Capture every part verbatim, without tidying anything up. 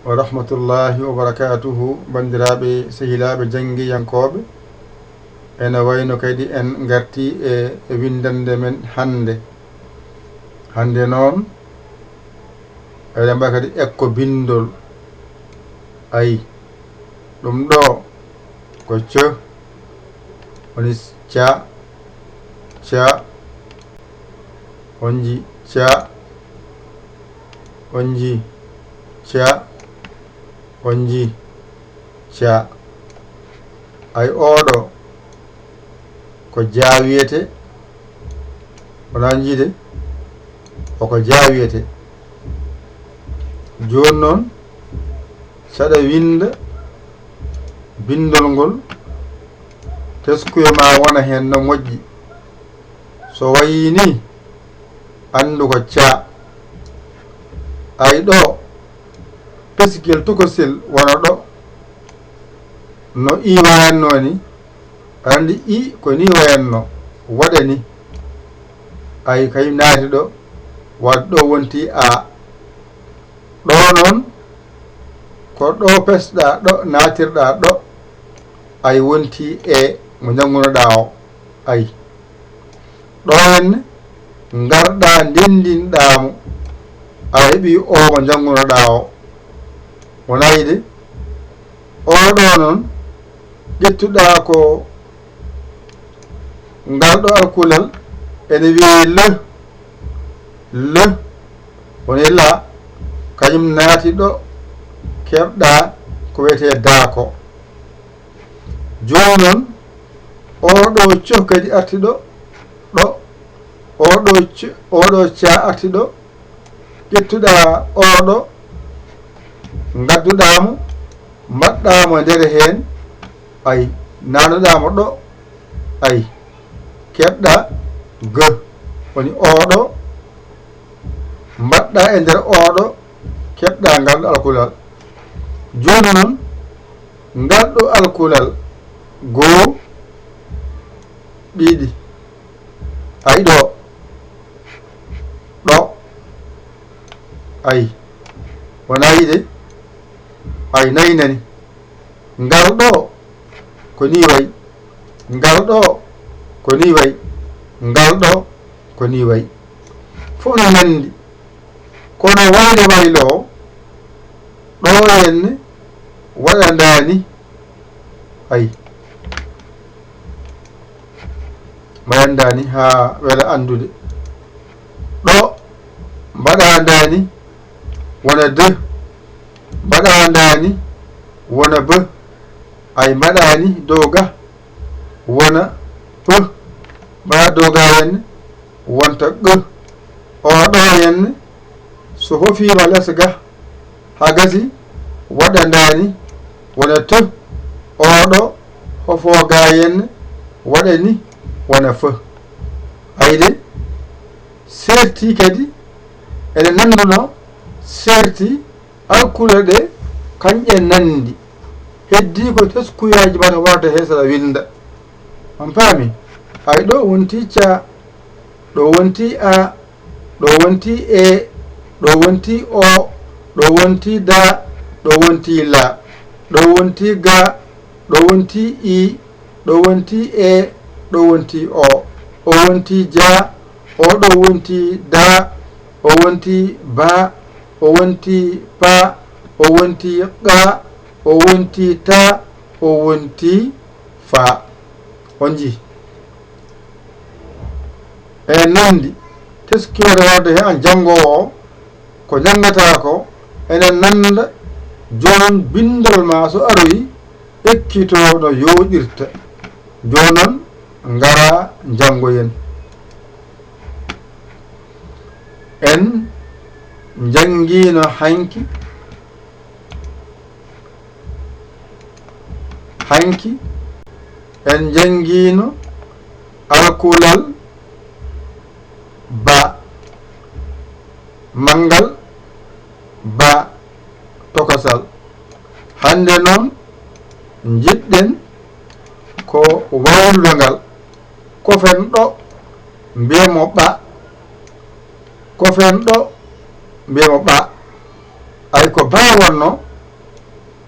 Wa rahmatullahi wa barakatuhu, banndiraaɓe, sehilaaɓe, janngiyankooɓe. Ene wayno kadi en ngarti e, e winndannde men hannde. Hannde noon, eɗen mbaɗa kadi ekko binndol. Ayi, ɗum ɗo ko ce, woni ca, ca, on nji, ca, on nji, ca, on nji, ca. Ayi, oɗo ko ja wiyete, wona nji de, o ko ja wiyete. Jooni noon, saɗa winnda binndol ngol, teskuya ma wona heen no moƴƴi. So wayii ni, anndu ko ca. Ayi, ɗo, peskiyel tokosel wona ɗo, no i wayatnoo ni, aɗa anndi i ko ni wayatnoo, waɗa ni. Ayi, kañum naati ɗo, wadde ɗo wonti a. Ɗo noon, ko ɗo pesɗa ɗo, naatirɗa ɗo, ayi, wonti e mo njanngunoɗaa o. Ayi, ɗo henne ngarɗa, ndenndinɗaa mo, a heɓi o mo njanngunoɗaa o. Wona yiɗi? Oɗo noon, ƴettuɗaa ko ngal ɗo alkulal, ene wiyee le, le, woni la, kañum naati ɗo, keɓɗa ko wiyetee daa ko. Jooni noon, oɗo co kadi arti ɗo, ɗo, oɗo co, oɗo ca arti ɗo, ƴettuɗaa oɗo, ngadduɗaa mo, mbaɗɗaa mo nder heen, ayi, nanuɗaa mo ɗo, ayi, keɓɗa g, woni oɗo, mbaɗɗa e nder oɗo, keɓɗa ngal ɗo alkulal. Jooni noon, ngal ɗo alkulal, goo, ɗiɗi, ayi, ɗo, ɗo, ayi, wona yiɗe, ayi, nayi nani. Ngal ɗo ko ni wayi, ngal ɗo ko ni wayi, ngal ɗo ko ni wayi. Fof no nanndi, kono waylo waylo o, ɗo henne waɗandaani, ayi, mbaɗandaani haa wela anndude. Ɗo mbaɗandaani wona de, mbaɗandaani wona be, ayi, mbaɗaani dow ga wona pe, mbaɗa dow ga henne wonta ɓe. Oɗo henne so hofiima les ga haa gasi, waɗandaani wona te, oɗo hofo ga henne waɗani wona fe. Ayi de, seerti kadi ene nannduno seerti alkule ɗe kañƴe nanndi. Heddii ko teskuyaaji mbaɗa warde he saɗa winnda. On paami? Ayi, ɗo wonti ca, ɗo wonti a, ɗo wonti e, ɗo wonti o, ɗo wonti da, ɗo wonti la, ɗo wonti ga, ɗo wonti i, ɗo wonti e, ɗo wonti o, o wonti ja, o ɗo wonti da, o wonti ba, o wonti pa, o wonti qa, o wonti ta, o wonti fa. On nji? E nanndi, teskiwere warde he an janngoowo o, ko njanngataa ko ene nannda joom binndol ma so aroyi, ekkitoo no yooɗirta. Jooni noon, ngara njanngoyen. En njanngiino hanki, hanki en njanngiino alkulal ba, manngal ba, tokosal. Hannde noon, njiɗɗen ko waylude ngal. Kofen ɗo, mbiyee mo ɓa. Kofen ɗo, mbiyee mo ɓa. Ay, ko ba wonno,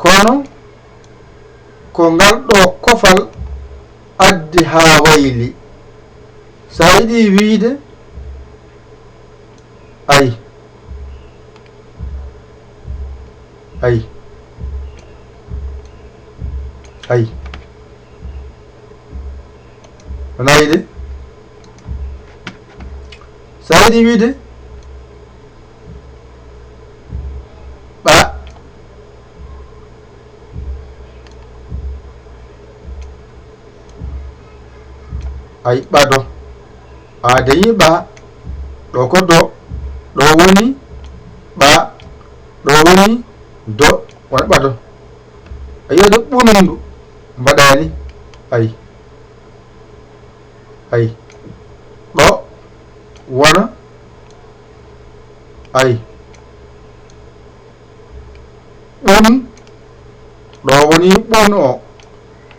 Kono ko ngal ɗoo kofal addi haa wayli. So a yiɗi wiyde, ay, ay, ay. Wona yiɗi? So a yiɗi wiyde, ɓa, ay, ɓado. A dañi ɓa, ɗo ko do, ɗo woni ɓa, ɗo woni do, wona ɓado. A yiɗi ɓundu, mbaɗani, ay. Ay. Ɗo wona, ay. Ɓun, ɗo woni ɓun o.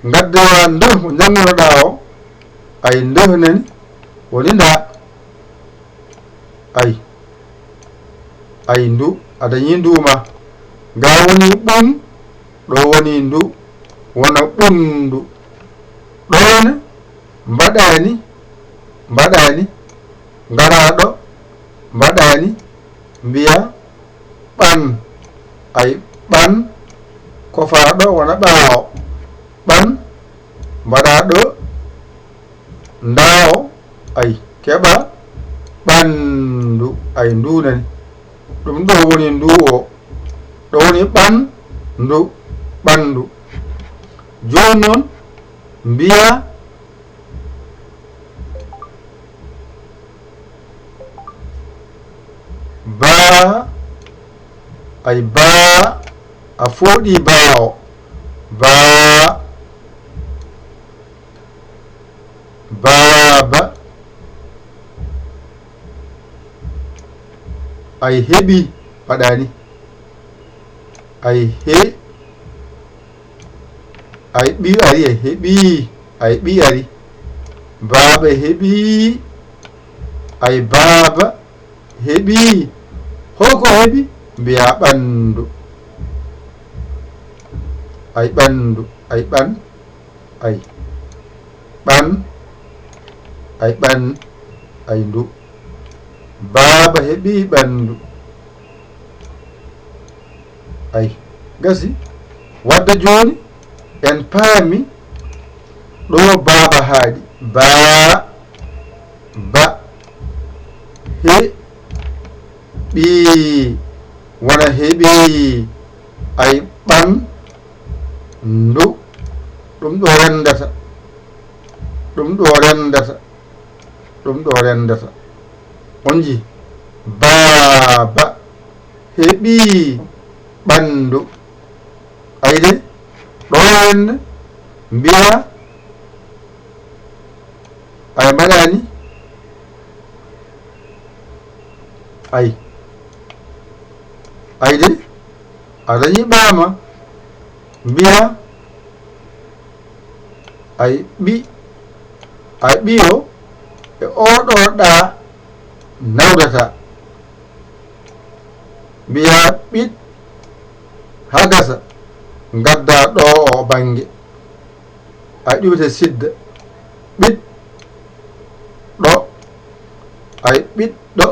Ngadda ndeh mo njanngunoɗaa o, ay, ndeh nani woni nda. Ay. Ay, ndu, a dañi ndu ma. Ga woni ɓun, ɗo woni ndu, wona ɓundu. Ɗo ne, mbaɗani, mbaɗani, ngara ɗo, mbaɗani, mbiya, ɓan, ay, ɓan, kofaa ɗo wona ɓaawo, ɓan, mbaɗa ɗo, ndaawo, ay, keɓa, ɓandu, ay, ndu nani. Ɗum ɗo woni ndu o, ɗo woni ɓan, ndu, ɓandu. Jooni noon, mbiya, baa, ay, baa, a fooɗi baa o. Baa, baaba, ay, heɓi, mbaɗani. Ay, he, ay, ɓi ari, ay, heɓi, ay, ɓi ari. Baaba heɓi, ay, baaba heɓi. Hol ko heɓi? Mbiya ɓandu. Ay, ɓandu, ay, ɓan, ay, ɓan, ay, ɓan, ay, ndu. Baaba heɓi ɓandu. Ay, gasi. Wadde jooni en paami ɗo baaba haaɗi. Baa, ba, he, ɓi, wona heɓi. Ay, ɓan, ndu, ɗum ɗo renndata, ɗum ɗo renndata, ɗum ɗo renndata. On nji, baaba heɓi ɓandu. Ay de, ɗo en mbiya, ay, mbaɗani, ay, ay de, a dañi ɓaama, mbiya, ay, ɓi, ay, ɓiyo, e oɗo ɗa nawdata. Mbiya ɓiɗ, haa gasa, ngadda ɗo o bannge. Ay, ɗiwte sidda. Ɓiɗ, ɗo, ay, ɓiɗɗo.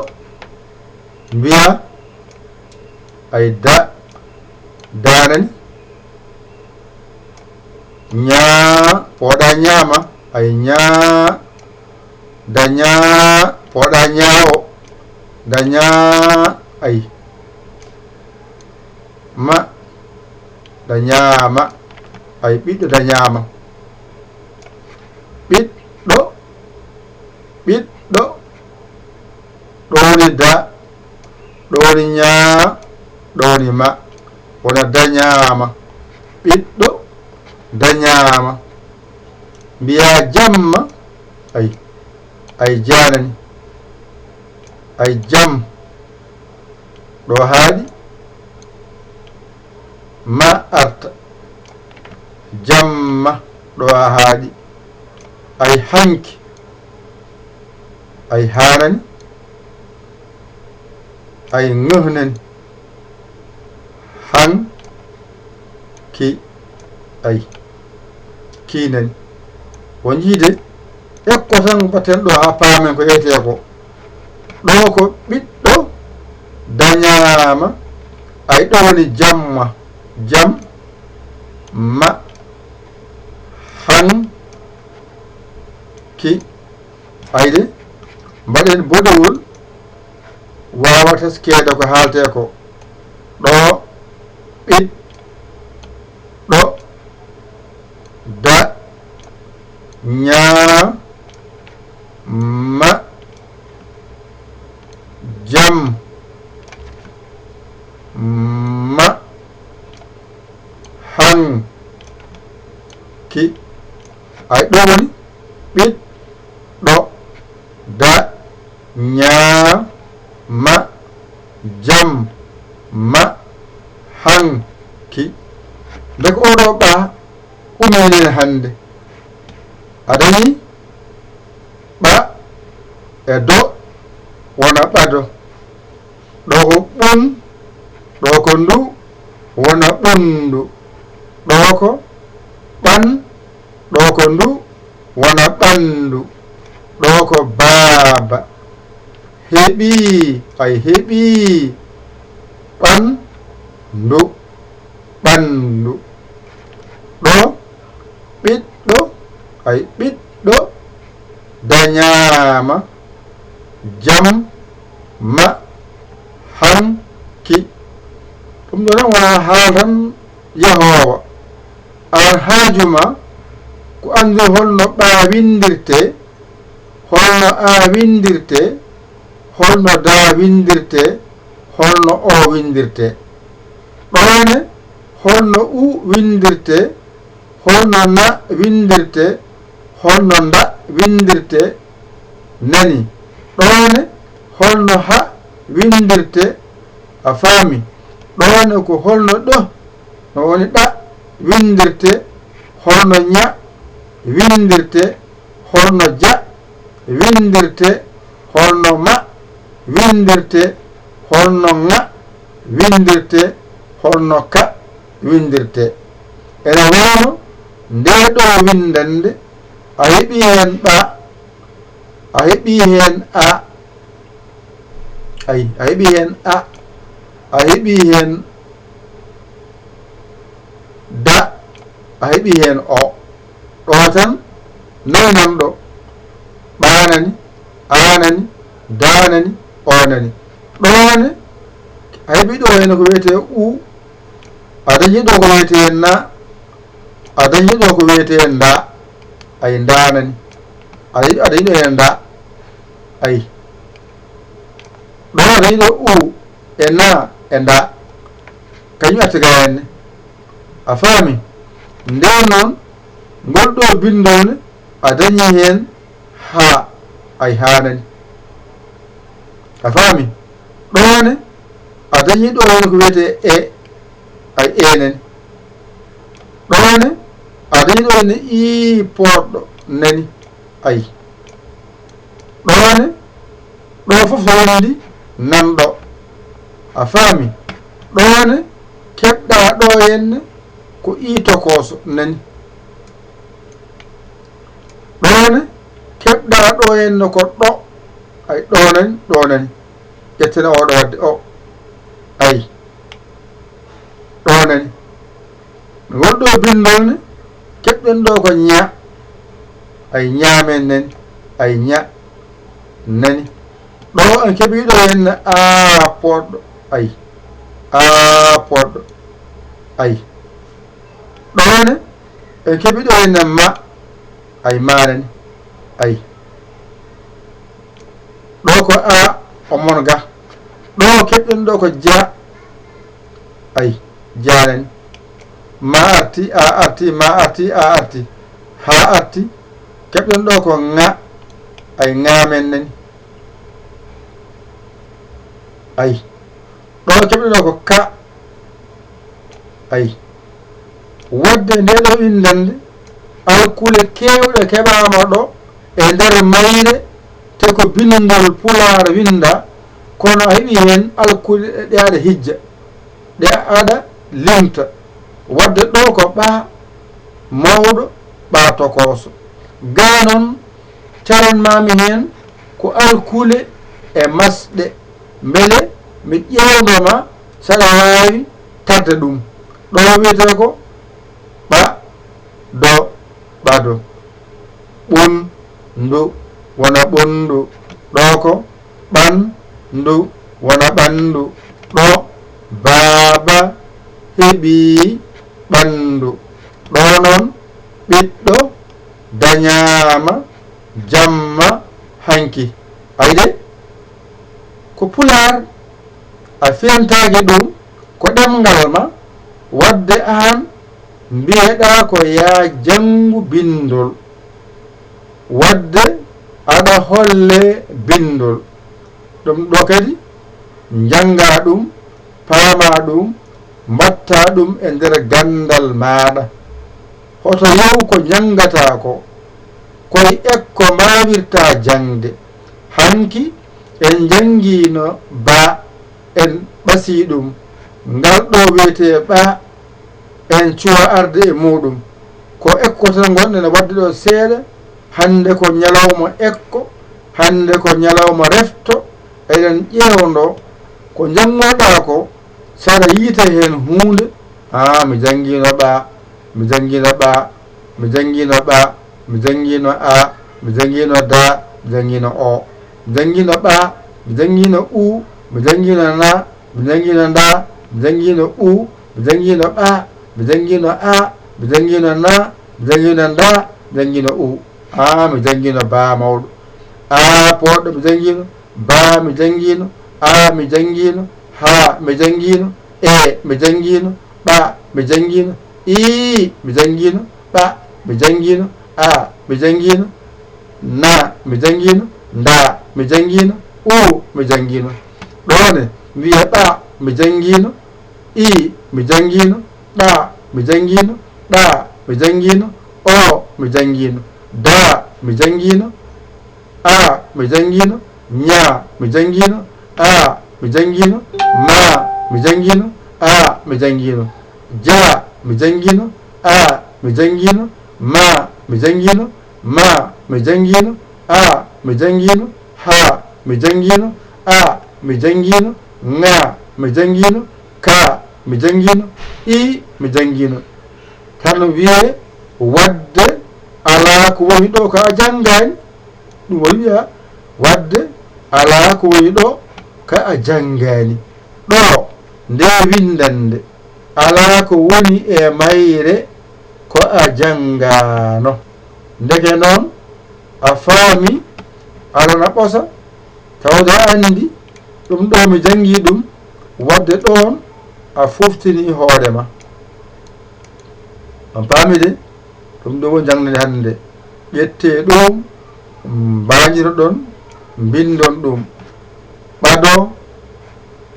Mbiya, ay, da, danani. Ñaa, poɗa ñaama, ay, ñaa, da ñaa, poɗa ñaawo, da ñaa, ay. Ma, da ñaama, ay, ɓiɗɗo da ñaama. Ɓiɗɗo, ɓiɗɗo, ɗo woni da, ɗo woni ñaa, ɗo woni ma, wona da ñaama. Ɓiɗɗo da ñaama. Mbiya jamma, ay, ay, janani, ay, jam, ɗo haaɗi, ma arta, jamma, ɗo a haaɗi, ay, hanki, ay, hanani, ay, ŋahnani, han, Ki, ay, ki nani. Won yiide, ekko tan mbatten ɗo haa paamen ko yeyetee ko. Ɗo ko ɓiɗɗo dañaama, ay, ɗo woni jamma, jam, ma, han, ki. Ayde, mbaɗen bodowol waawa teskeede ko haaletee ko. Ɗo, ɓiɗɗo, da, ñaa, ma, jam, ma, han, ki. Ay, ɗo woni ɓiɗɗo, da, ñaa, ma, jam, ma, han, ki. Nde ko oɗo ɓa umminee hannde. A dañi ɓa e do wona ɓado. Ɗo ko ɓun, ɗo ko ndu wona ɓunndu. Ɗo ko ɓan, ɗo ko ndu wona ɓanndu. Ɗo ko baaba. Heɓii, ay, heɓii ɓanndu, ɓanndu. Ɗo ɓiɗɗo, ay, ɓiɗɗo dañaama jam, ma, han, ki. Ɗum ɗo tan wonaa haala tan yahoowa. Aan haaju ma ko anndude holno ɓa winndirtee, holno a winndirtee, holno da winndirtee, holno o winndirtee. Ɗo ne, holno u winndirtee, holno na winndirtee, holno nda winndirtee, nani. Ɗo ne, holno ha winndirtee, a faami. Ɗo ne ko holno ɗo, no woni ɗa winndirtee, holno ña winndirtee, holno ja winndirtee, holno ma winndirtee, holno ŋa winndirtee, holno ka winndirtee. Ene wayno ndee ɗoo winndannde, a heɓii heen ɓa, a heɓii heen a, ay, a heɓii heen a, a heɓii heen da, a heɓii heen o. Ɗo tan, nayi nan ɗo. Ɓa nani, a nani, da nani, o nani. Ɗo ne, a heɓii ɗo heen ko wiyetee u, a dañii ɗo ko wiyetee na, a dañii ɗo ko wiyetee nda, ay, nda nani. A dañii, a dañii ɗo heen nda, ay. Ɗo a dañii ɗo u e na e nda, kañum arti ga heen ne. A faami? Ndeen noon, ngol ɗoo binndol ne, a dañii heen haa, ay, haa nani. A faami? Ɗoo ne, a dañii ɗoo heen ko wiyetee e, ay, e nani. Ɗoo ne, a dañii ɗoo heen ii pooɗɗo nani, ay. Ɗoo ne, ɗo fof so winndi nan ɗo. A faami? Ɗo ne, keɓɗa ɗo henne ko ii tokooso nani. Ɗo ne, keɓɗa ɗo henne ko ɗo. Ay, ɗo nani, ɗo nani. Ƴettene oɗo waɗde o. Ay. Ɗo nani. Ngol ɗoo binndol ne, keɓɗen ɗo ko ña. Ay, ñaamen nani. Ay, ña. Nani. Ɗo en keɓii ɗo henne aa pooɗɗo. Ay. Aa pooɗɗo. Ay. Ɗo ne, en keɓii ɗo henne ma. Ay, ma nani. Ay. Ɗo ko a, o mon ga. Ɗo keɓɗen ɗo ko ja. Ay, ja nani. Ma arti, a arti, ma arti, a arti. Ha arti. Keɓɗen ɗo ko ŋa. Ay, ŋa men nani. Ay. Ɗo keɓɗen ɗo ko ka. Ay. Waɗde nde ɗo winndannde, alkule keewɗe keɓaama ɗo e nder mayre, te ko binndol Pulaar winnda, kono a heɓii heen alkule ɗe aɗa hijja, ɗe aɗa limta. Waɗde ɗo ko ɓa mawɗo, ɓa tokooso. Gaa noon, caranmaami heen ko alkule e masɗe, mbele mi ƴeewndo ma saɗa waawi tarde ɗum. Ɗo wiyetee ko ɓa, do, ɓado. Ɓun, ndu, wona ɓunndu. Ɗo ko ɓan, ndu, wona ɓanndu. Ɗo, baaba heɓii ɓanndu. Ɗo noon, ɓiɗɗo dañaama jamma hanki. Ayi de, ko pulaar, a fiyantaake ɗum, ko ɗemngal ma, waɗde aan mbiyeɗaa ko yaa janngu binndol, waɗde aɗa holle binndol. Ɗum ɗo kadi, njanngaa ɗum, paamaa ɗum, mbaɗtaa ɗum e nder ganndal maaɗa. Hoto yew ko njanngataa ko, koy ekko mbaawirtaa jaŋde. Hanki en njanngiino ba, en ɓasii ɗum. Ngal ɗo wiyetee ɓa, en cuwa arde e muuɗum. Ko ekko tan ngonɗen waɗde ɗo seeɗa, hannde ko ñalawma ekko, hannde ko ñalawma refto, eɗen ƴeewndo ko njanngoɗaa ko, saɗa yiita heen huunde, haa mi janngiino ɓa, mi janngiino ɓa, mi janngiino ɓa, mi janngiino a, mi janngiino da, mi janngiino o, mi janngiino ɓa, mi janngiino u, mi janngiino na, mi janngiino nda, mi janngiino ɓu, mi janngiino ɓa, mi janngiino a, mi janngiino na, mi janngiino nda, mi janngiino u. Aa, mi janngiino ba mawɗo. Aa, pooɗɗo, mi janngiino. Ba, mi janngiino. A, mi janngiino. Ha, mi janngiino. E, mi janngiino. Ɓa, mi janngiino. Ii, mi janngiino. Ɓa, mi janngiino. A, mi janngiino. Na, mi janngiino. Nda, mi janngiino. U, mi janngiino. Ɗo ne, mi wiya ɓa, mi janngiino. I, mi janngiino. Ɗa, mi janngiino. Ɗa, mi janngiino. O, mi janngiino. Da, mi janngiino. A, mi janngiino. Ña, mi janngiino. A, mi janngiino. Ma, mi janngiino. A, mi janngiino. Ja, mi janngiino. A, mi janngiino. Ma, mi janngiino. Ma, mi janngiino. A, mi janngiino. Ha, mi janngiino. A, mi janngiino. Ŋa, mi janngiino. Ka, mi janngiino. I, mi janngiino. Tan wiyee waɗde alaa ko woni ɗo ka a janngaani. Ɗum o wiya waɗde alaa ko woni ɗo ka a janngaani. Ɗo nde winndannde alaa ko woni e mayre ko a janngaano. Ndeke noon a faami, aɗana ɓosa, tawde a anndi ɗum ɗo mi janngi ɗum, waɗde ɗoon a foftini hoore ma. On paami de? Ɗum ɗo woni jannde hannde. Ƴettee ɗum, mbañiroɗon, mbinndon ɗum. Ɓado,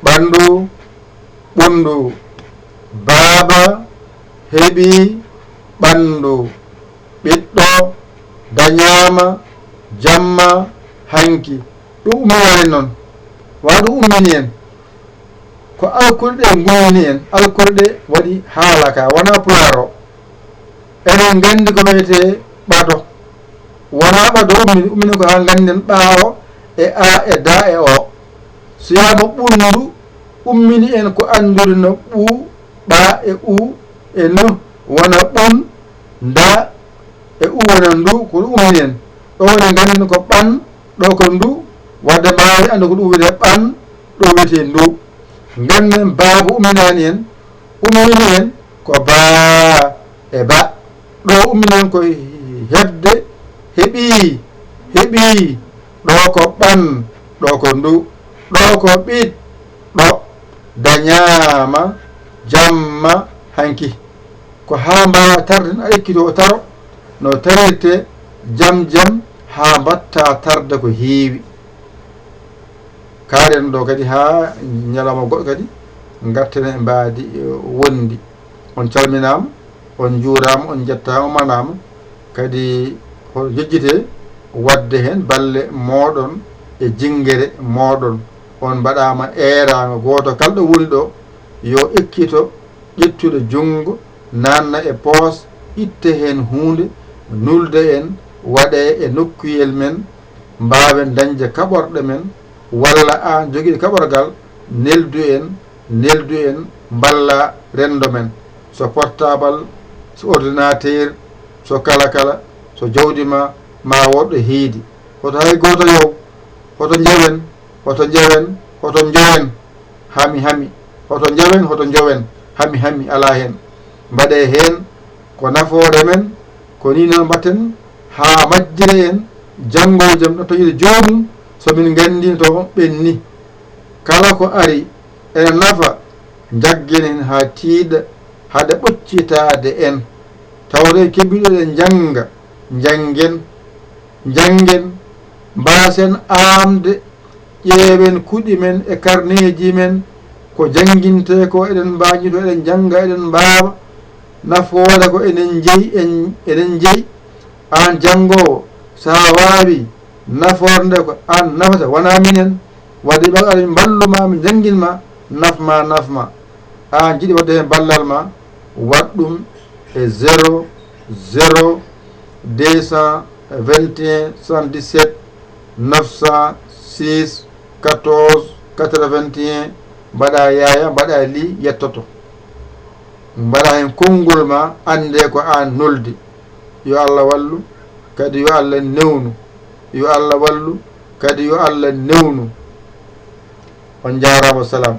ɓanndu, ɓunndu. Baaba heɓii ɓanndu. Ɓiɗɗo dañaama jamma hanki. Ɗum umminaani noon. Wano ɗum ummini en. Ko alkule ɗe ngummini en, alkule ɗe waɗi haala ka, wonaa pulaar o. Eɗen nganndi ko wiyetee ɓado. Wonaa ɓado ummini, ummini ko haa ngannden ɓa o e a e da e o. So wiyaama ɓunndu, ummini en ko anndude no ɓu, ɓa e u e nu wona ɓun, nda e u wona ndu, ko ɗum ummini en. Ɗo woni ngannden ko ɓan, ɗo ko ndu, wadde mbaawi anndu ko ɗum wiyetee ɓan, ɗo wiyetee ndu. Ngannden baabu umminaani en, ummini en ko baa e ba. Ɗo ummini en ko heɓde, heɓii, heɓii, ɗo ko ɓan, ɗo ko ndu, ɗo ko ɓiɗ, ɗo dañaama jamma hanki. Ko haa mbaawa tarde, a ekkito o taro, no tarirte jam jam haa mbatta tarde ko heewi. Kaaɗen ɗo kadi haa ñalawma goɗɗo kadi, ngarten e mbaadi, eh, wondi. On calminaama, on njuuraama, on njettaama, on manaama. Kadi hoto jejjite waɗde heen balle mooɗon e jinngere mooɗon. On mbaɗaama eeraango. Gooto kala ɗo woni ɗo, yo ekkito ƴettude junngo naanna e poos, itte heen huunde, nulde en, waɗe e nokkuyel men, mbaawen dañde kaɓorɗe men, walla aan jogiiɗo kaɓorgal, neldu en, neldu en, mballa renndo men. So portable, so ordinateur, so kala kala, so jawdi ma, ma woɗɗo heedi. Hoto hay gooto yow, hoto njawen, hoto njawen, hoto njowen, hami hami, hoto njawen, hoto njowen, hami hami, alaa heen. Mbaɗee heen ko nafoore men, ko nii noon mbaɗten haa majjire en, janngo e jam, ɗo taƴude joomum, so min nganndii to ɓenni. Kala ko ari ena nafa, njaggen heen haa tiiɗa, hade ɓoccitaade en. Tawde keɓiɗo eɗen njannga, njanngen, njanngen, mbaasen aamde, ƴeewen kuɗi men e karneeji men, ko janngintee ko eɗen mbaañi to eɗen njannga, eɗen mbaawa, nafoore ko enen njeyi, en, enen njeyi. Aan janngoowo, so a waawi, nafoore nde ko aan nafata, wonaa minen. Waɗde ɓe ari mballu ma, min njanngin ma, naf ma, naf ma. Aan jiɗi waɗde heen ballal ma, waɗ ɗum e zéro zéro deux cent vingt et un soixante-dix-sept neuf cent six quatorze quatre-vingt-un, mbaɗa yaaya, mbaɗa lii, yettoto. Mbaɗa heen konngol ma, annde ko aan noldi. Yo Allah wallu, kadi yo Allah newnu. Yo Allah wallu, kadi yo Allah newnu. On njaaraama, salaam.